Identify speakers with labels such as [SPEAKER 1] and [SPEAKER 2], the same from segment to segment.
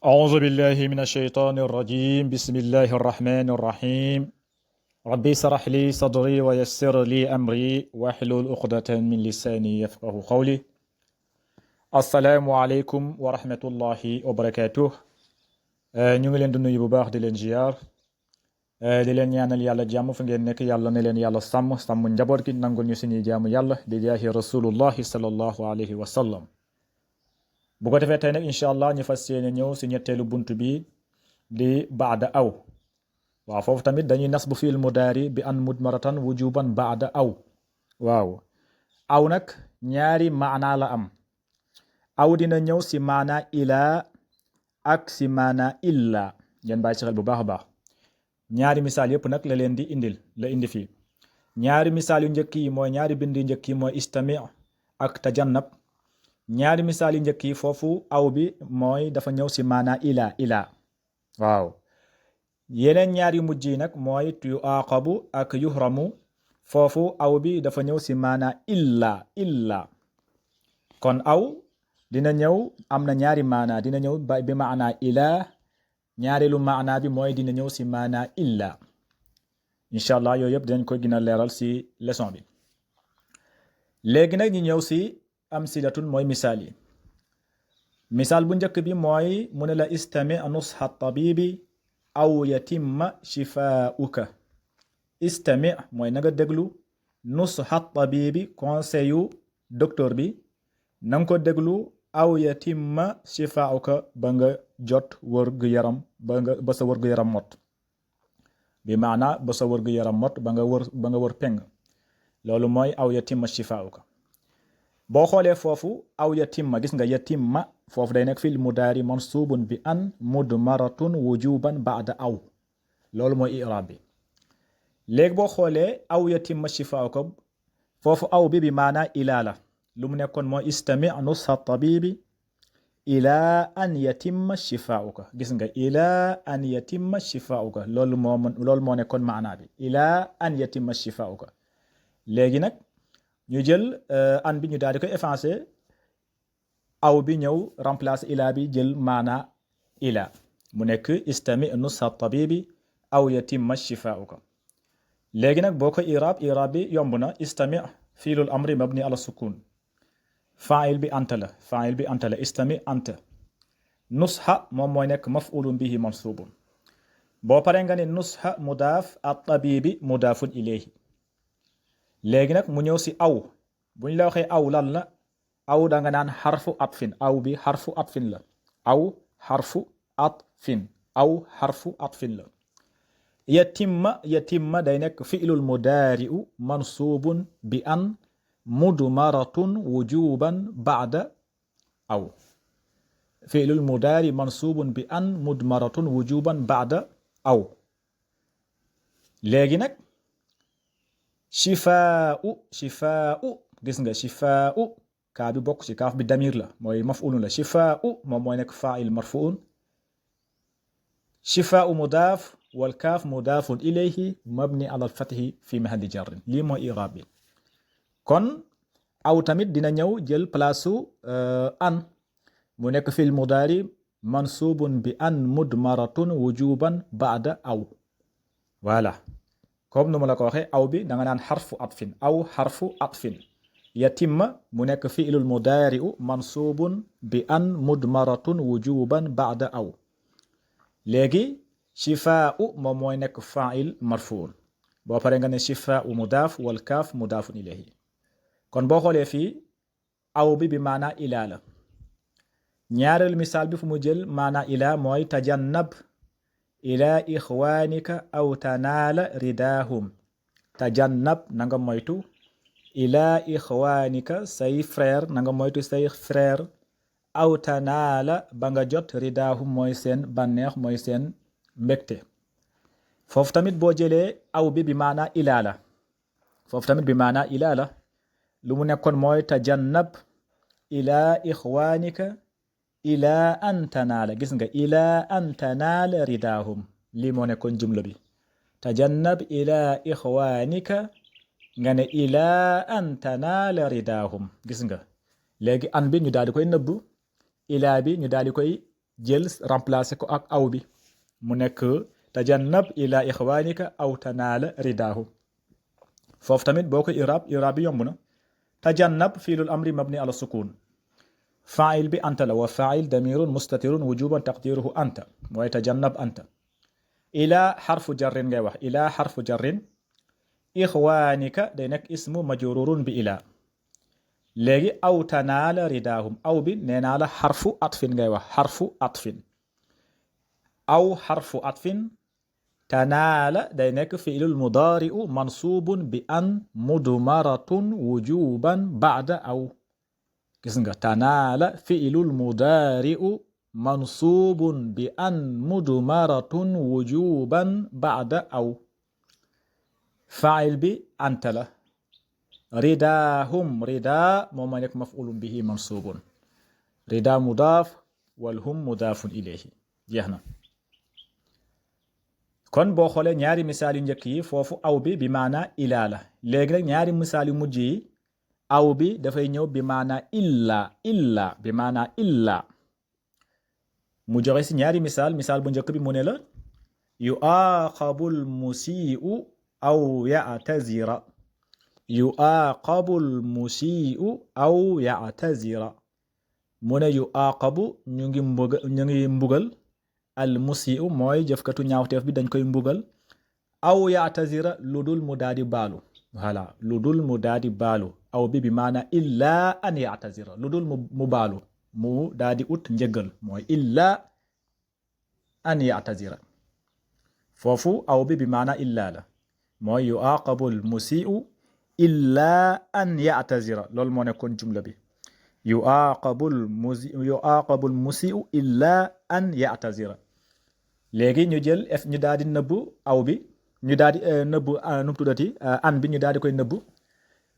[SPEAKER 1] أعوذ بالله من الشيطان الرجيم بسم الله الرحمن الرحيم ربي اشرح لي صدري ويسر لي أمري واحلل عقدة من لساني يفقه قولي السلام عليكم ورحمة الله وبركاته ñu ngi leen di nuyu bu baax di leen ziar di leen ñaanal yàlla jàmm fu ngeen nekk yàlla ne leen yàlla sàmm njaboot gi nangul ñu suñuy jaamu yàlla di jaahi rasulullahi sallallahu alayhi wa sallam bu ko defee tey nag incha allah ñu fas yéene ñëw si ñetteelu bunt bi di baada aw waaw foofu tamit dañuy nas bu fiil mudaari bi an mudmaratan wujuban baada aw waaw aw nag ñaari maanaa la am aw dina ñëw si maanaa ilaa ak si maanaa illa ngeen bàyyi ci xel bu baax a baax ñaari misaal yépp nag la leen di indi fii ñaari misaal yu njëkk yi mooy ñaari bind yu njëkk yi mooy istami ak tajannab ñaari misaal yu njëkk yi foofu aw bi mooy dafa ñëw si maanaa ilaa waaw yeneen ñaar yu mujj yi nag mooy yu aqabu ak yuhramu foofu aw bi dafa ñëw si maanaa illa kon aw dina ñëw am na ñaari maanaa dina ñëw bi maanaa ilaa ñaareelu maanaa bi mooy dina ñëw si maanaa illa incha allah yooyu yëpp dinañ koy gën a leeral si leçon bi léegi nag ñu ñëw si amsilatun mooy misaal yi misaal bu njëkk bi mooy mu ne la istami nusha tabibi aw yatimma shifaauka istami mooy na nga déglu nusha tabibi conseil yu docteur bi na nga ko déglu aw yatimma shifaauka ba nga jot wërgu yaram ba sa wërgu yaram mot bi maana ba sa wërgu yaram mot ba nga wër peng loolu mooy aw yatimma shifaauka boo xoolee foofu aw yatimma gis nga yatimma foofu day nekk fil mudaari mansubun bi an mudmaratun wujuban baada aw loolu mooy i'raab bi léegi boo xoolee aw yatimma shifaauka foofu aw bi maanaa ilaa la lu mu nekkoon mooy istami nusha tabibi ilaa an yatimma shifaauka gis nga ilaa an yatimma shifaauka loolu moo nekkoon maanaa bi ilaa an yatimma shifaauka léegi nag ñu jël an bi ñu daal di koy effacer aw bi ñëw remplacer ilaa bi jël maanaa ilaa mu nekk istami nusha tabibi aw yatimma shifaauka léegi nag boo ko iraab bi yomb na istami fiilul amri mabni ala sukun fail bi anta la istami anta nusha moom mooy nekk maf'ulun bihi mansubun boo paree nga ne nusha mudaaf at tabibi mudaafun ilayhi léegi nag mu ñëw si aw bu ñu la waxee aw lan la aw da nga naan xarfu atfin aw bi xarfu atfin la aw xarfu atfin la yatimma day nekk fi'lul mudaari'u mansubun bi an mudmaratun wujuban ba'da aw fi'lul mudaari mansubun bi an mudmaratun wujuban ba'da aw léegi nag shifaa'u gis nga shifaa'u kaa bi bokk ci kaaf bi damir la mooy maf'ulun la shifaa'u moom mooy nekk fa'il marfu'un shifaa'u mudaaf wal kaaf mudaafun ilayhi mabni ala al-fathi fi mahalli jarrin lii mooy i'raab bi kon aw tamit dina ñëw jël palaasu an mu nekk fil mudaari mansubun bi an mudmaratun wujuban ba'da aw voilà comme nu ma la ko waxee aw bi da nga naan xarfu atfin aw xarfu atfin yatimma mu nekk fi'lul mudaari'u mansubun bi an mudmaratun wujuban ba'da aw léegi shifaa'u moom mooy nekk fa'il marfuun boo paree nga ne shifaa'u mudaaf wal kaaf mudaafun ilayhi kon boo xoolee fii aw bi maanaa ilaa la ñaareelu misaal bi fu mu jël maanaa ilaa mooy tajannab ilaa ixwaanika aw tanaala ridaahum tajannab na nga moytu ilaa ixwaanika say frère na nga moytu say frère aw tanaala ba nga jot ridaahum mooy seen bànneex mooy seen mbégte foofu tamit boo jëlee aw bi maanaa ilaa la foofu tamit bi maanaa ilaa la lu mu nekkoon mooy tajannab ilaa ixwaanika ilaa an tanaala gis nga ilaa an tanaala ridaahum lii moo nekkoon jumla bi tajannab ilaa ixwaanika nga ne ilaa an tanaala ridaahum gis nga léegi an bi ñu daal di koy nëbb ilaa bi ñu daal di koy jël remplacer ko ak aw bi mu nekk tajannab ila ixwanika aw tanaala ridaahu foofu tamit boo ko irab bi yomb na tajannab fiilul amri mabni ala sukun fail bi anta la wa fail damirun mustatirun wujuban taqdiruhu anta mooy tajannab anta ila xarfu jarrin ngay wax ila xarfu jarrin ixwanika day nekk ismu majrurun bi ila léegi aw tanaala ridaahum aw bi nee naa la xarfu atfin ngay wax xarfu atfin aw xarfu atfin tanaala day nekk fiilul mudaari'u mansuubun bi an mudmaratun wujuban ba'da aw gis nga tanaala fiilul mudaari'u mansuubun bi an mudmaratun wujuban ba'da aw faa'il bi anta la ridaahum ridaa moom ma nekk maf'ulun bihi mansuubun ridaa mudaaf wal hum mudaafun ilayhi jeex na kon boo xoolee ñaari misaal yu njëkk yi foofu aw bi bi maanaa ilaa la léegi nag ñaari misaal yu mujj yi aw bi dafay ñëw bi maanaa illa bi maanaa illa mu joxe si ñaari misaal bu njëkk bi mu ne la yu'aaqabul musii'u aw ya'tazira yu'aaqabul musii'u aw ya'tazira mu ne yu'aaqabu ñu ngi mbugal al musii'u mooy jëfkatu ñaawteef bi dañ koy mbugal aw ya'tazira lu dul mu daadi baalu voilà lu dul mu daadi baalu aw bi maana illaa an ya'tazira lu dul mu baalu mu daadi ut njëggal mooy illaa an ya'tazira foofu aw bi maana illaa la mooy yu'aaqabul musii'u illaa an ya'tazira loolu moo nekkoon jumla bi yu'aaqabul musii'u illaa an ya'tazira léegi ñu jël ñu daal di nëbb aw bi ñu daal di nëbb nu mu tuddati an bi ñu daal di koy nëbb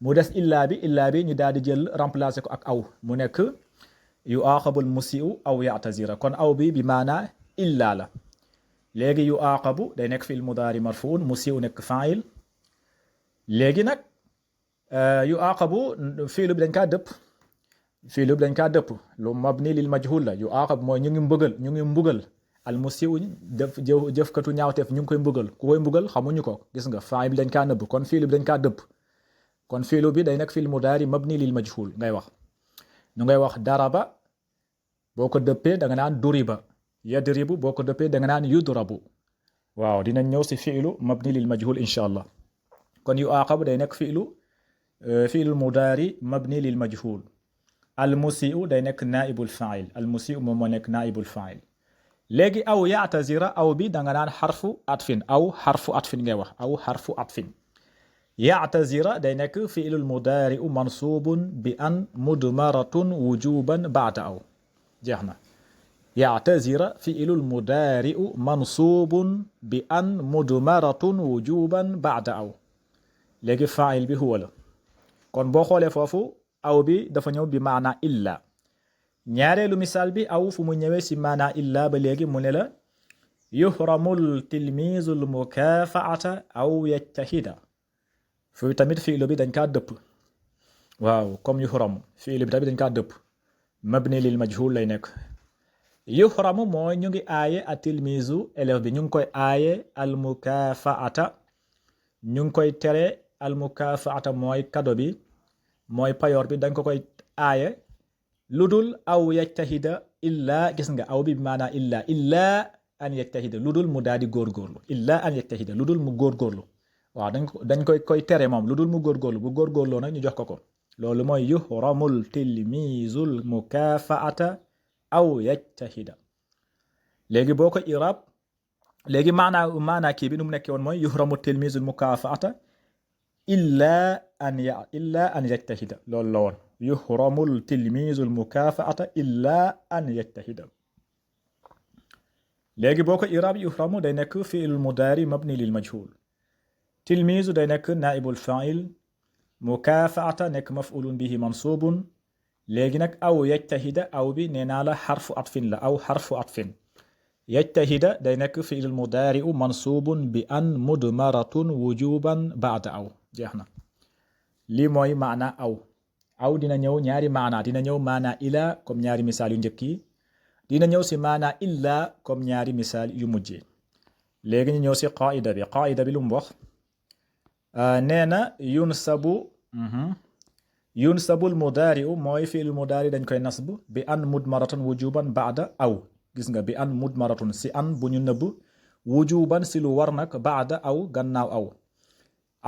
[SPEAKER 1] mu des illaa bi ñu daal di jël remplacer ko ak aw mu nekk yu'aaqabul musii'u aw ya'tazira kon aw bi maanaa illaa la léegi yu'aaqabu day nekk fi'il mudaari marfuun musii'u nekk faa'il léegi nag yu'aaqabu fi'lu bi dañ kaa dëpp lu mabni lil majhul la yu'aaqab mooy ñu ngi mbugal al musii'u jëfkatu ñaawteef ñu ngi koy mbugal ku koy mbugal xamuñu ko gis nga faa'il bi dañ kaa nëbb kon fi'lu bi dañ kaa dëpp kon fi'lu bi day nekk fi'il mudaari mabni lil majhul ngay wax ñu ngay wax daraba boo ko dëppee da nga naan duriba yadribu boo ko dëppee da nga naan yudrabu waaw dinañ ñëw si fi'lu mabni lil majhul insha allah kon yu'aaqabu day nekk fi'lu mudaari mabni lil majhul al musii'u day nekk naa'ibul faa'il al musii'u moom moo nekk naa'ibul faa'il léegi aw ya'tazira aw bi da nga naan xarfu atfin aw xarfu atfin ngay wax aw xarfu atfin ya'tazira day nekk fi'lul mudaari'u mansuubun bi an mudmaratun wujuban ba'da aw jeex na ya'tazira fi'lul mudaari'u mansuubun bi an mudmaratun wujuban ba'da aw léegi faa'il bi huwa la kon boo xoolee foofu aw bi dafa ñëw bi maana illa ñaareelu misaal bi aw fu mu ñëwee si maana illa ba léegi mu ne la yuhramul tilmiizul mukaafaata aw yajtahida fu tamit fi'lu bi dañ kaa dëpp waaw comme yuhram fi'lu bi tamit dañ kaa dëpp mabni lil majhul lay nekk yuhramu mooy ñu ngi aaye a tilmiizu élève bi ñu ngi koy aaye al mukaafaata ñu ngi koy tere al mukaafaata mooy kado bi mooy payoor bi dañ ko koy aaye lu dul aw yajtahida illaa gis nga aw bi maanaa illaa an yajtahida lu dul mu daal di góorgóorlu illaa an yajtahida lu dul mu góorgóorlu waaw dañ koy tere moom lu dul mu góorgóorlu bu góorgóorloo nag ñu jox ko loolu mooy yuhramul tilmiizul mukaafaata aw yajtahida léegi boo ko irab léegi maanaa kii bi nu mu nekkee woon mooy yuhramul tilmiizul mukaafaata illaa an yajtahida loolu la woon yuhramul tilmiizul mukaafaata illaa an yajtahida léegi boo ko irab yuhramu day nekk fi'il mudaari mabni lil majhul tilmiizu day nekk naa'ibul faa'il mukaafaata nekk maf'ulun bihi mansuubun léegi nag aw yajtahida aw bi nee naa la xarfu atfin la aw xarfu atfin yajtahida day nekk fi'il mudaari'u mansuubun bi an mudmaratun wujuban ba'da aw jeex na lii mooy maana aw dina ñëw ñaari maana dina ñëw maana ila comme ñaari misaal yu njëkk yi dina ñëw si maanaa illa comme ñaari misaal yu mujjee léegi ñu ñëw si qaida bi lu mu wax nee na yunsabul mudaari'u mooy fi'il mudaari dañ koy nasb bi an mudmaratan wujuban baada aw gis nga bi an mudmaratun si an bu ñu nëbb wujuban si lu war nag baada aw gannaaw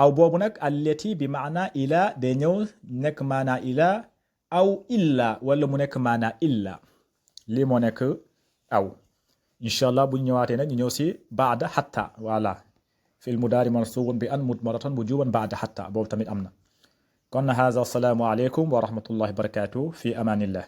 [SPEAKER 1] aw boobu nag allati bi maana ila day ñëw nekk maana ila aw illa wala mu nekk maana illa lii moo nekk aw incha allah bu ñu ñëwaatee nag ñu ñëw si baada hatta voilà fi'il mudaari mansubun bi an mudmaratan wujuban baada hatta boobu tamit am na kon haza assalaamu aleykum wa rahmatullahi wa barakatuh fi amanillah